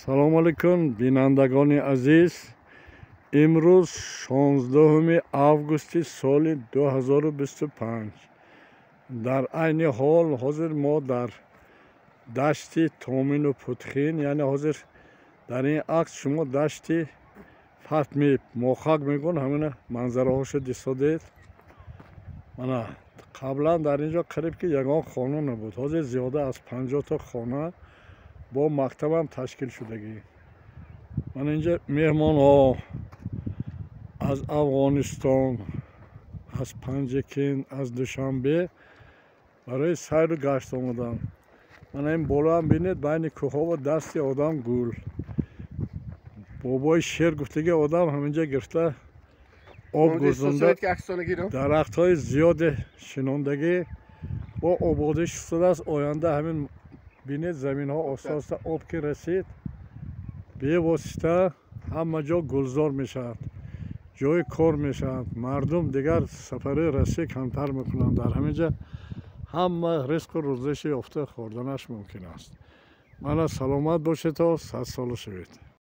Салому алайкум, бинандагони азиз. Имрӯз 16 августи соли 2025. Дар айни ҳол ҳозир мо дар дашти Томину Путхин, яъне ҳозир дар ин акс шумо дашти Фатми Мохак мегӯн, ҳамина манзараҳошо дисодед. Мана қаблан дар ин ҷо қариб ки ягон хона набуд. Ҳозир зиёда аз 50 та хона бо мактабам ташкил шудагӣ. Мана инҷа меҳмонҳо аз Афғонистон, аз Панҷакент, аз Душанбе барои сайру гашт омаданд. Мана ин болоам бинед, байни кӯҳҳо дасти одам гул. Бобои шер гуфтаги одам ҳаминҷа гирифта об гузонда, дарахтҳои зиёде шинондагӣ бо ободӣ шудааст. Оянда ҳамин бинед, заминҳо оста оста об ки расид, бевосита ҳама ҷо гулзор мешавад, ҷои кор мешавад. Мардум дигар сафари Россия камтар мекунанд. Дар ҳамин ҷа ҳама ризқу рӯзиши ёфта хӯрданаш мумкин аст. Мана саломат бошед то садсола шавед.